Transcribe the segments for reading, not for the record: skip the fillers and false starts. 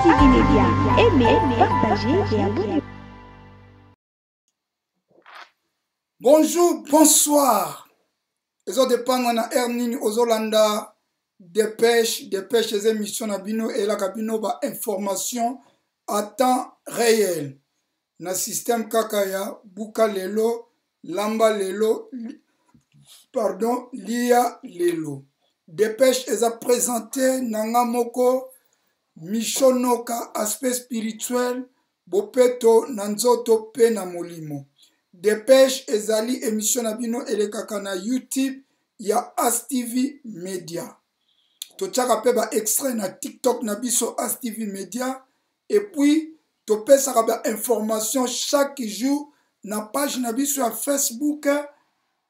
ASTV Media. Aimez, partagez et abonnez-vous. Bonjour, bonsoir. Ezo dépendre na heure nini ozolanda Dépêche. Dépêche eza émission na bino eyelaka bino ba information à temps réel na système kaka ya buka lelo, lamba lelo, pardon, lia lelo. Dépêche eza présenté na nga moko Michonoka, aspect spirituel, bopeto na nzoto pe na molimo. Dépêche ezali émission na bino elekaka na YouTube ya ASTV Media. Totiaka pe ba extrait na TikTok na biso ASTV Media, et puis topesaka ba information chaque jour na page na biso ya Facebook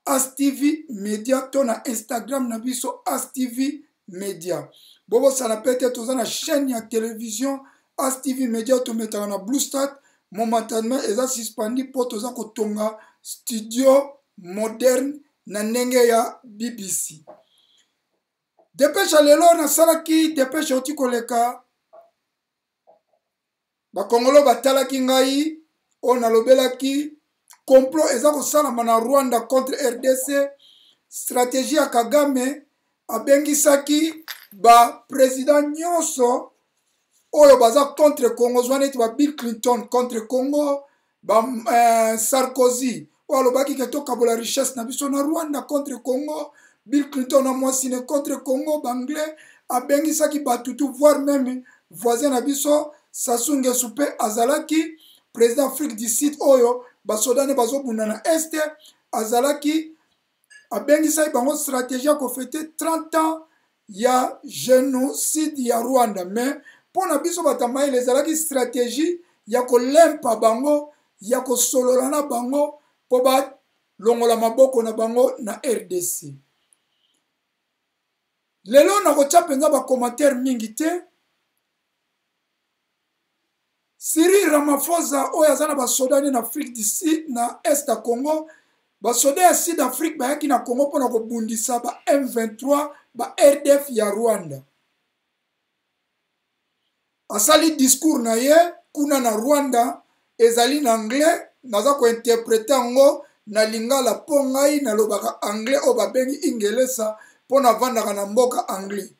ASTV Media to na Instagram na biso ASTV Media. Bobosana pe te toza na chaîne ya télévision ASTV Media, tometaka na Blue Star. Momentanément eza suspendu po toza kotonga studio moderne na ndenge ya BBC. Dépêche lelo nasalaki dépêche oti koleka, bakongolo batalaki ngai oyo nalobelaki complot eza kosalama na Rwanda contre RDC. Stratégie ya Kagame, abengisaki ba président nyonso oyo baza contre Congo, zwa neti ba Bill Clinton contre Congo, ba Sarkozy oyo alobaki ke tokabola richesse na biso na Rwanda contre Congo, Bill Clinton na mwasi ne contre Congo, banglais abengisaki batutu, voire même voisin na biso Sassou Nguesso mpe azalaki président Afrique du Sud oyo basoda ne bazobunda na este, azalaki, abengisaki bango stratégie ya kofêter 30 ans ya génocide ya Rwanda. Mais mpo na biso bato ya mayele, ezalaki stratégie ya kolempa bango, ya kosolola na bango mpo balongola maboko na bango na RDC. Lelo nakotia mpenza bacommentaire mingi te. Cyril Ramaphosa oyo aza na basoda nde na Afrique du Sud, na est ya Congo, basoda ya Sud Afrique bayaki na Congo mpona kobundisa ba M23, ba RDF ya Rwanda. Asali discours na ye kuna na Rwanda, ezali na anglais, naza kointerprete yango na lingala mpo ngai nalobaka anglais oyo babengi ingelesa mpo navandaka na mboka anglais.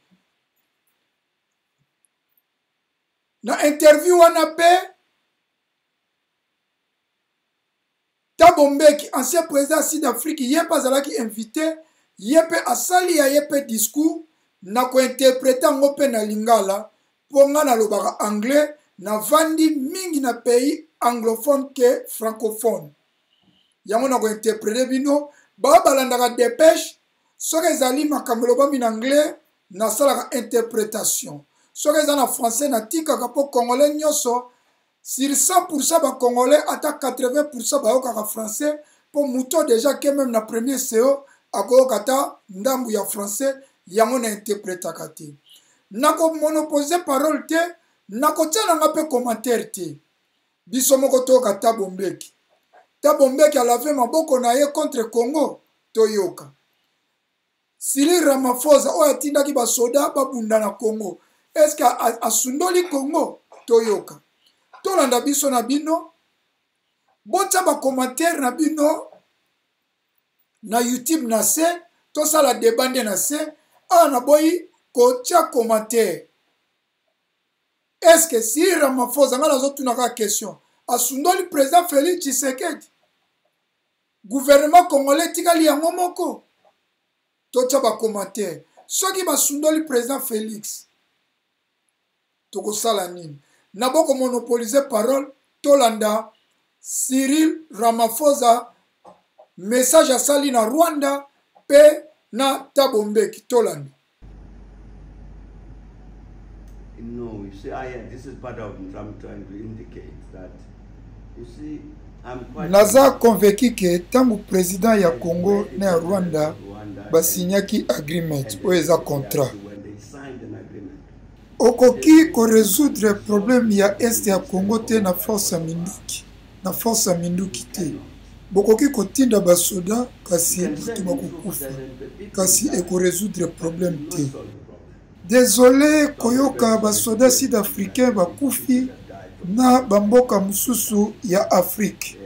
Na interview wana mpe Thabo Mbeki, ancien président ya Sud Afrique, ye mpe azalaki invité, ye mpe asali ya ye mpe discours, na kointerprete yango mpe na lingala mpo nga nalobaka anglais, navandi mingi na pays anglophone ke francophone, yango na kointerprete bino bao balandaka Dépêche. Soki ezali makambo elobami na anglais, nasalaka interprétation, soki eza na français, natikaka mpo congolais nyonso, sur 100% bacongolais, ata 80% bayokaka français, mpo moto déjà ke même na premier CO akoyoka ata ndambu ya français, yango na interprétaka te. Nakomonopolise parole te, nakotia nanga mpe commentaire te. Biso moko toyoka Thabo Mbeki. Thabo Mbeki alave maboko na ye contre Congo, toyoka Cyril Ramaphosa oyo atindaki basoda babunda na Congo, eske asundoli Congo? Toyoka, tolanda biso na bino. Botia bacommentaire na bino na YouTube na se, tosala débat nde na se. Awa naboyi kotia commentaire. Est-ce Cyril Ramaphosa, ngai nazotuna kaka question, asundoli président Félix Tshisekedi? Gouvernement congolais etikali yango moko. Totia bacommentaire, soki basundoli président Félix, tokosala nini? Na bokomonopolize parole. Tolanda Cyril Ramaphosa, message asali na Rwanda mpe na Thabo Mbeki, tolanda. No, you see, this is part of what I'm trying to indicate that, you see, I'm quite. Naza convaincu ke ntango président ya Congo na ya Rwanda basinyaki agreement oyo eza contrat, okoki korésoudre problème ya este ya Congo te na force ya minduki, na force ya minduki te. Bokoki kotinda basoda, kasi bato bakokufa, kasi ekorésoudre problème te. Desole koyoka basoda sud-africain bakufi na bamboka mosusu ya Afrique.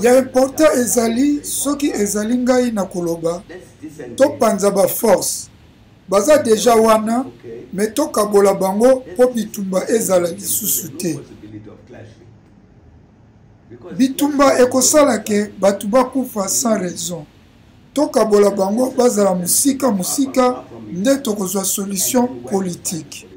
Ya important ezali soki ezali ngai na koloba topanza ba force baza deja wana me tokabola bango mpo bitumba ezala lisusu te. Bitumba ekosala ke bato bakufa sans raison. Tokabola bango bazala mosika mosika nde tokozwa solution politique.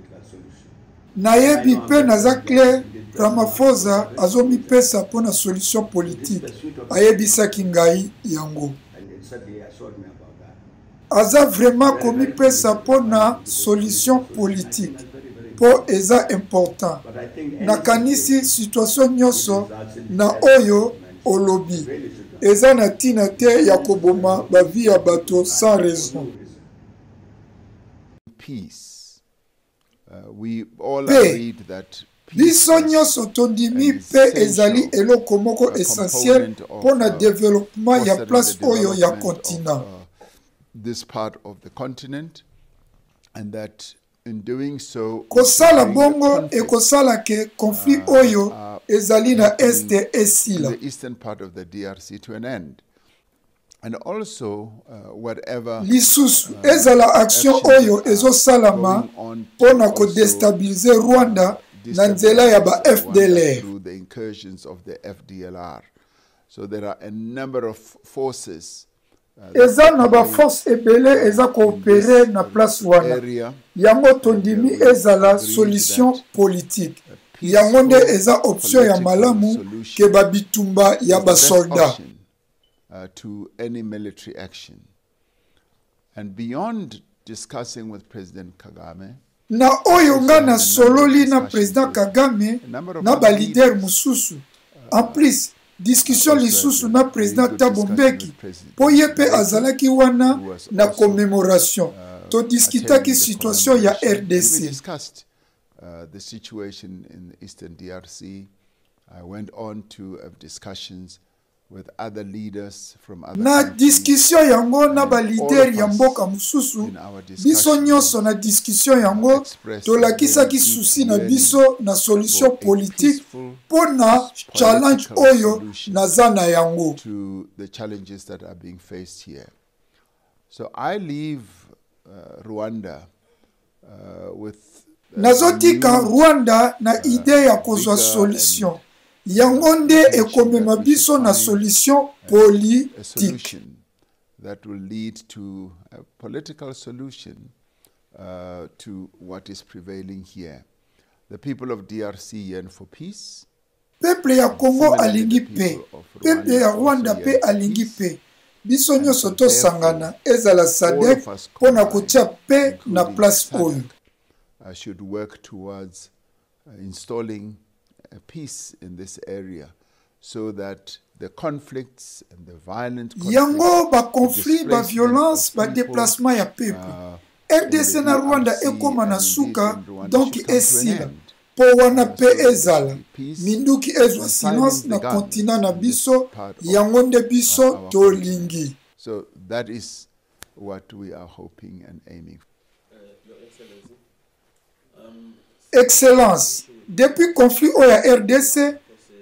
Nayebi mpe naza clair Ramaphosa azomipesa mpo na solution politique, ayebisaki ngai yango. Aza vraiment komipesa mpo na solution politique mpo eza important. Nakanisi situation nyonso na oyo olobi eza na ntina te ya koboma ba vie ya bato sans raison. Peace. Mpe biso nyonso tondimi mpe ezali eloko moko essentiel mpo na developpement ya place oyo ya continent. Kosala bongo ekosala ke conflit oyo ezali na Est esila. And also, uh, whatever, lisusu uh, ezala action oyo ezosalama mpo na kodestabilize Rwanda na nzela ya ba FDLR. So there are a number of forces uh, eza na baforce ebele eza koopere na place wana yango tondimi ezala solution politique yango nde eza option ya malamu ke babitumba ya basoldat uh, to any military action. And beyond discussing with President Kagame, na oyo nga nasololi na president Kagame na ba leader mosusu en plus discussion lisusu na president Thabo Mbeki mpo ye mpe azalaki wana na commemoration uh, todiskitaki situation ya RDC. Uh, the situation in the Eastern DRC. I went on to have discussions Na discussion yango na ba leader ya mboka mosusu, biso nyonso na discussion yango tolakisaki souci na biso na solution politique mpo na challenge oyo naza na yango. So I leave uh, Rwanda uh, with uh, Nazotika Rwanda na uh, idee ya kozwa solution. Yango nde ekomema biso na solution politique. That will lead to a political solution uh, to what is prevailing here. The people of DRC yearn for peace. Peuple ya Congo alingi paix, peuple ya Rwanda pe alingi paix. Biso nyonso tosangana ezala SADC mpo na kotia paix na place oyo. Uh, should work towards uh, installing a peace in this area so that the conflicts and the violent conflicts, yango ba conflit ba violence ba déplacement ya peuple uh, rdc na rwanda ekoma na suka donc esila mpo wana mpe ezala minduki ezwa silence na continent na biso yango nde biso tolingi. So that is what we are hoping and aiming. Excellence, depuis conflit oyo ya rdc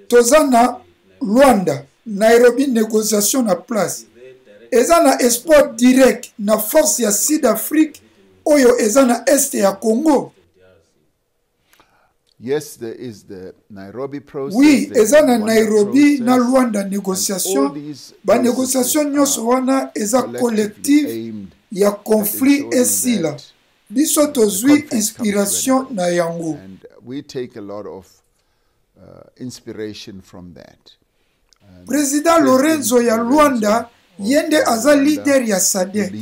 toza na Luanda, Nairobi négociation na place eza na espoir direct na force ya Sud Afrique oyo eza na est ya Congo. Yes, there is the Nairobi process. Oui, eza na Nairobi na Luanda négociation. Ba négociation nyonso wana eza collective ya conflit esila. Biso tozwi inspiration na yango. And we take a lot of uh, inspiration from that. President Lorenzo ya Luanda ye nde aza leader ya SADC,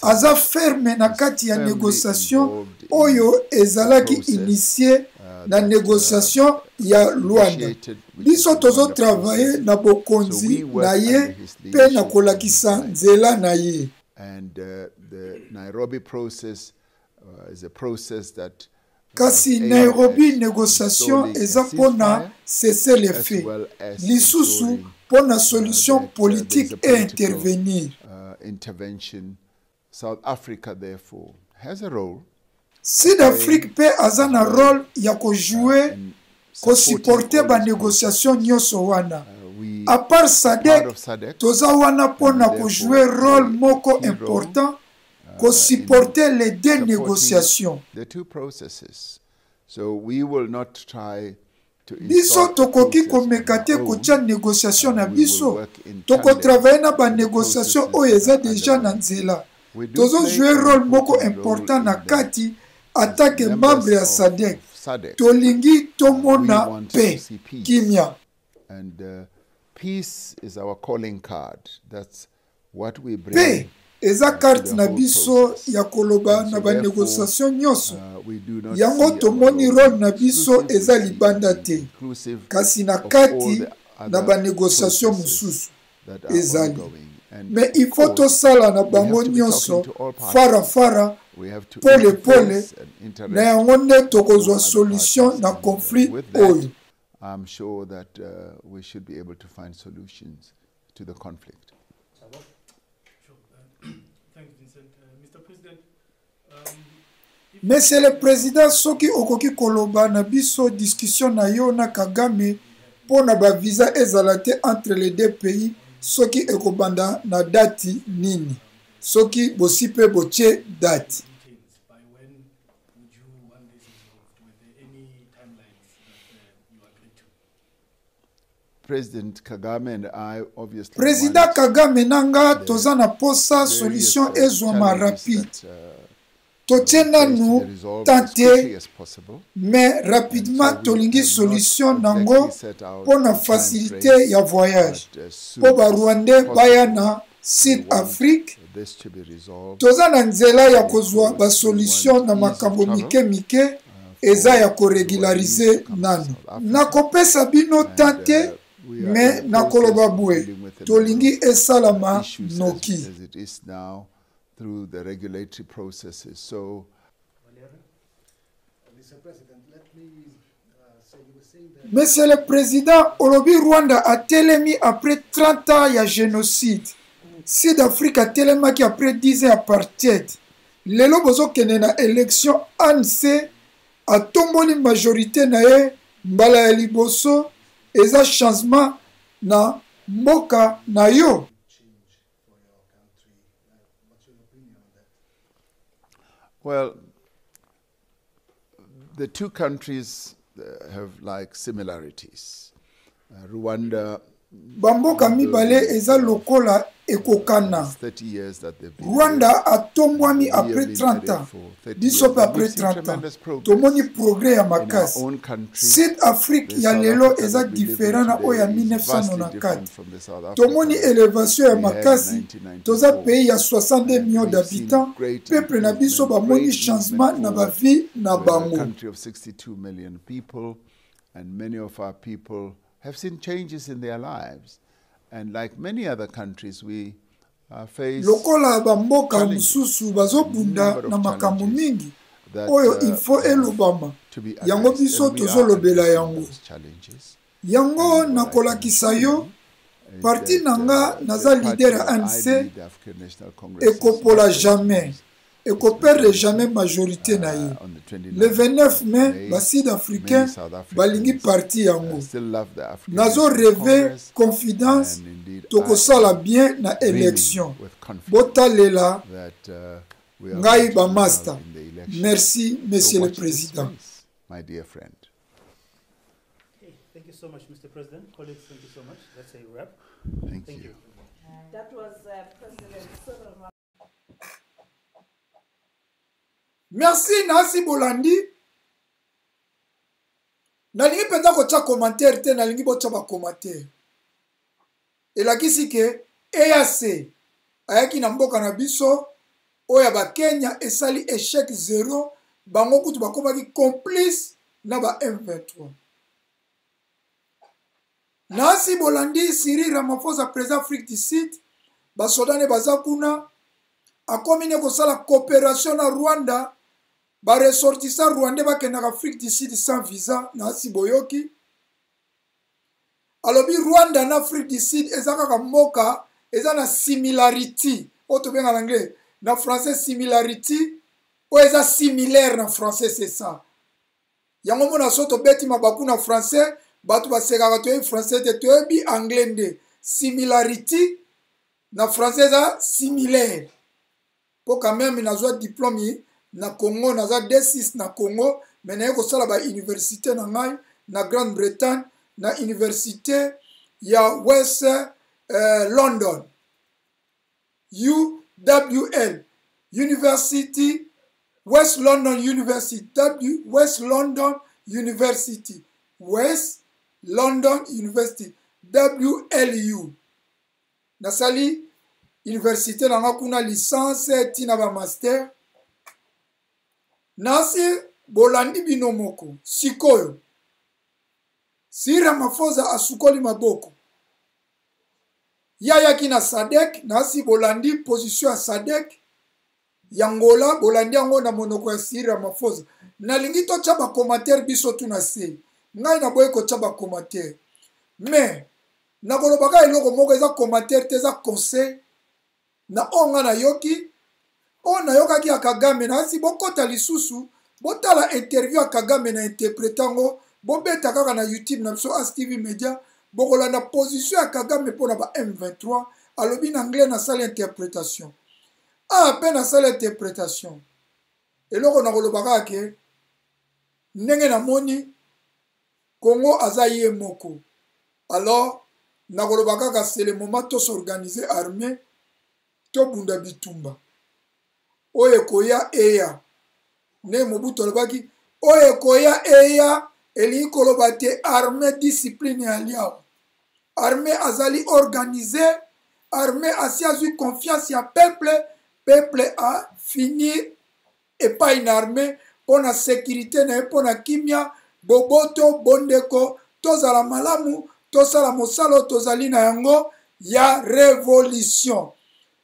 aza ferme na kati ya négociation oyo ezalaki initie uh, na négociation ya Luanda. Biso tozo travailler na bokonzi na ye mpe na kolakisa nzela na ye. And uh, the Nairobi process uh, is a process that Kasi Nairobi négociation eza mpo na cesser le feu, lisusu mpo na solution politique e intervenir. Intervention South Africa, therefore, has a role Sud Afrique mpe aza na role ya kojoue uh, kosupporte banégociation nyonso wana uh, à part sadek toza wana mpo na kojoue role moko important uh, kosupporte les deux négociations So we will not try Biso tokoki komeka te kotia negociation na biso. Tokotravaille na ba negociation oyo eza deja na nzela. Tozo jouer role moko important na kati atake membre ya SADC. Tolingi tomona paix, kimia. And uh, peace is our calling card. That's Mpe eza karte na biso ya koloba na banegociation nyonso uh, yango tomoni role na biso eza libanda te kasi na kati na banegociation mosusu ezali mais il faut tosala na bango nyonso farafara pole pole na yango nde tokozwa solution na conflit oyo I'm sure that uh, we should be able to find solutions to the conflict. Monsieur le Président, soki okoki koloba na biso discussion na yo na Kagame mpo na ba visa ezala te entre les deux pays soki ekobanda na dati nini soki bosi mpe botie date. President Kagame na nga toza na posa solution ezwama rapide. Uh, Totie nanu temps te mais rapidement tolingi solution nango mpo na facilité ya voyage mpo uh, ba Rwandais baya na Sud Afrique. Toza na nzela ya kozwa ba solution na makambo mike mike uh, eza ya koregularize nanu. Nakopesa bino temps te me nakoloba boye tolingi esalama noki. Through the regulatory processes. So, Monsieur le Président, olobi Rwanda atelemi après 30 ans ya génocide. Sud Afrique atelemaki après 10 ans ya apartheid. Lelo bozokende na élection ANC atomboli majorité na ye mbala ya liboso eza changement na mboka na yo. Well, the two countries uh, have like similarities. Uh, Rwanda bamboka mibale eza lokola ekokana rwanda atombwami après 30 ans biso mpe après 30 ans tomoni progrès ya makasi sud afrique ya lelo eza différent na oyo ya 1994 tomoni elevation ya makasi toza pays ya 62 millions d'habitants peuple na biso bamoni changement na bavie na bango And many of our people have seen changes in their lives. And like many other countries, we uh, face lokola bamboka mosusu bazobunda na makambo mingi oyo uh, il faut elobama yango biso tozolobela yango yango nakolakisa yo parti na nga naza leader ya anc ekopola jamais ekoperdre jamais majorité na ye le 29 mai basud africain balingi parti yango nazo reve confidence tokosala bien na élection botalela ngai bamasta merci monsieur le président my dear friend. Okay, thank you so much, Mr. President. Colleagues, thank you so much. That's a wrap. Thank, thank you. you. That was uh, President Cyril Merci nasi bolandi. Nalingi mpenza kotya commentaire te, nalingi botya ba commentaire. Elakisi ke EAC ayaki na mboka na biso oyo ya bakenya esali échec zero, bango kutu bakomaki complice na ba M23. Nasi bolandi Cyril Ramaphosa président Afrique du Sud, basoda ne baza kuna akomi ne kosala coopération na Rwanda, ba ressortissants rwandais bakendaka Afrique du Sud sans visa. Nasi boyoki alobi Rwanda na Afrique du Sud eza kaka mboka eza na similarity oyo tobenga na anglais Na français similarity oyo eza similaire na français, c'est ça. Yango mona so tobeti mabaku na français, bato basekaka, toyebi français te, toyebi anglais nde. Similarity na français eza similaire. Mpo quand même nazwa diplôme na Congo, naza D6 na Congo, mais naye kosala ba université na ngai na Grande-Bretagne, na université ya West London, UWL University, West London University, W West London University, West London University, WLU. Nasali université na nga kuna, licence ntina ba master. Nasi bolandi bino moko. Sikoyo Cyril Ramaphosa asukoli maboko, ye ayaki na SADC. Nasi bolandi position ya SADC ya Ngola, bolandi yango na monoko ya Cyril Ramaphosa. Nalingi totya bacommentaire biso tuna se. Ngai naboyi kotya bacommentaire, mais nakolobaka eloko moko, eza commentaire te, eza conseil na oyo ngai nayoki, oyo nayokaki ya Kagame. Nasi bokɔta lisusu, botala interview ya Kagame na interpréter yango, bobeta kaka na YouTube na biso Astv Media, bokolanda position ya Kagame mpona ba M23. Alobi na anglais, nasala interprétation awa mpe nasala interprétation. Eloko nakoloba kaka ke ndenge namoni Congo aza ye moko. Alors nakoloba kaka, c'est le moment tos'organiser armée, tobunda bitumba oyo ekoya eya. Ndenge Mobutu alobaki, oyo ekoya eya, elingi koloba te armée discipline ya liawa. Armée azali organisé, armée asi azwi confiance ya peuple, peuple afinir epai na armée mpo na sécurité na ye, mpo na kimia, boboto, bondeko. Tozala malamu, tosala mosala oyo tozali na yango ya révolution.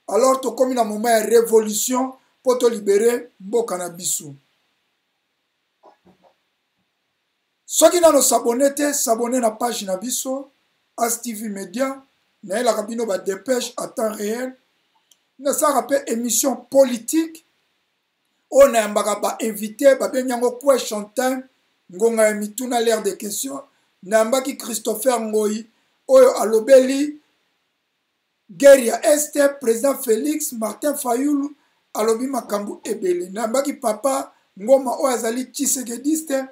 Alors tokómi na moment ya révolution mpo tolibérer mboka na biso. Soki nano s'abonner te, s'abonner na page na biso Astv Media. Nayelaka bino badépêche à temps réel. Nasalaka mpe émission politique oyo nayambaka bainvité, babengi yango Question Time, ngonga ya mituna, l'heure de question. Nayambaki Christopher Ngoi oyo alobeli guerre ya Est, président Félix, Martin Fayulu alobi makambo ebele. Nayambaki papa Ngoma oyo azali tshisekediste,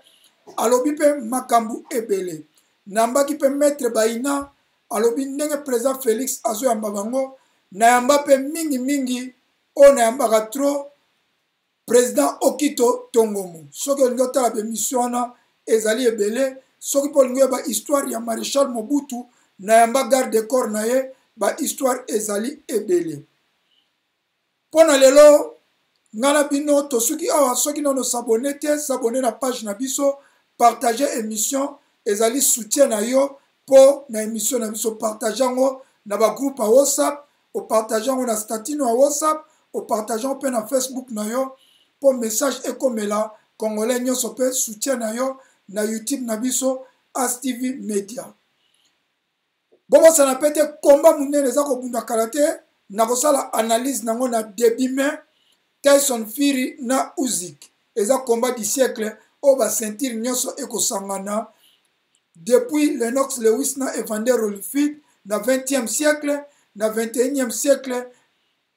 alobi mpe makambo ebele. Nayambaki mpe maître Baina, alobi ndenge président Félix azoyamba bango. Nayamba mpe mingimingi oyo nayambaka trop, président Okito Tongomo. Soki olingi otala baémission wana, ezali ebele. Soki mpo olingi oyeba histoire ya maréchal Mobutu, nayamba garde corps na ye, bahistoire ezali ebele. Mpo na lelo, ngai na bino tosuki awa. Soki nano s'abonner te, s'abonner na page na biso, partage émission, ezali soutien na yo mpo na émission na biso. Partage yango na bagroupe ya WhatsApp, opartage yango na statut ya WhatsApp, opartage yango mpe na Facebook na yo mpo message ekomela congolais nyonso, mpe soutien na yo na YouTube na biso Astv Media. Bobosana mpe te, komba monene eza kobunda kala te, na kosala analyse nango na début mai, Tyson Fury na Usyk. Eza combat du siècle oyo baceinture nyonso ekosangana depuis Lennox Lewis na Evander Holyfield na 20e siècle. Na 21e siècle,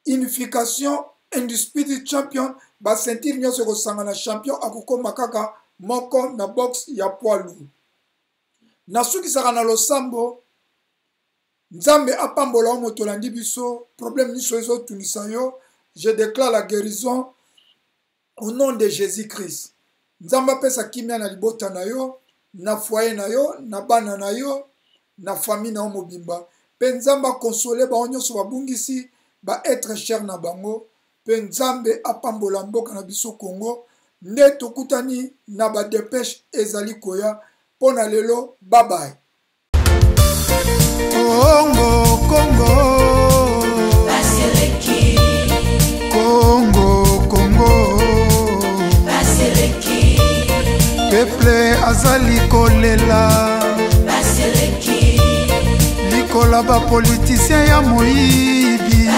unification, undisputed champion, baceinture nyonso ekosangana, champion akokóma kaka moko na boxe ya poids lourd. Nasukisaka na losambo. Nzambe apambola yo moto olandi biso. Problème nyonso ezotungisa yo, je déclare la guérison au nom de Jésus Christ. Nzambe apesa kimia na libota na yo, na foyer na yo, na bana na yo, na famille na yo mobimba. Mpe Nzambe aconsoler bango nyonso babungisi baêtre cher na bango. Mpe Nzambe apambola mboka na biso Congo. Nde tokutani na badépêche ezali koya. Mpo na lelo, babaye. Kongo, Kongo, Kongo, Kongo, peuple azali kolela likola bapoliticien ya moyibi.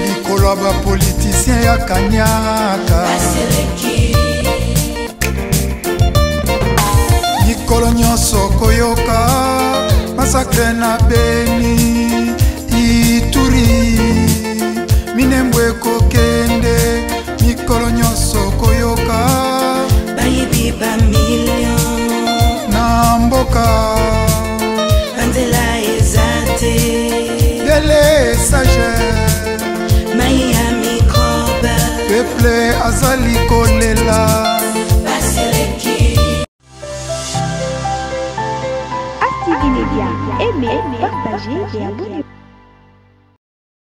Likolo. Mokolo ya bapolitisien ya kanyaka. Mikolo nyonso koyoka masakre na Beni, Ituri, Minembwe ekokende. Mikolo nyonso koyoka bayibi bamillion na mboka, banzela eza te, delesage, mai ya mikrobe, peuple azali kolela. Baseleki. ASTV Media, aimez, partagez et abonnez-vous.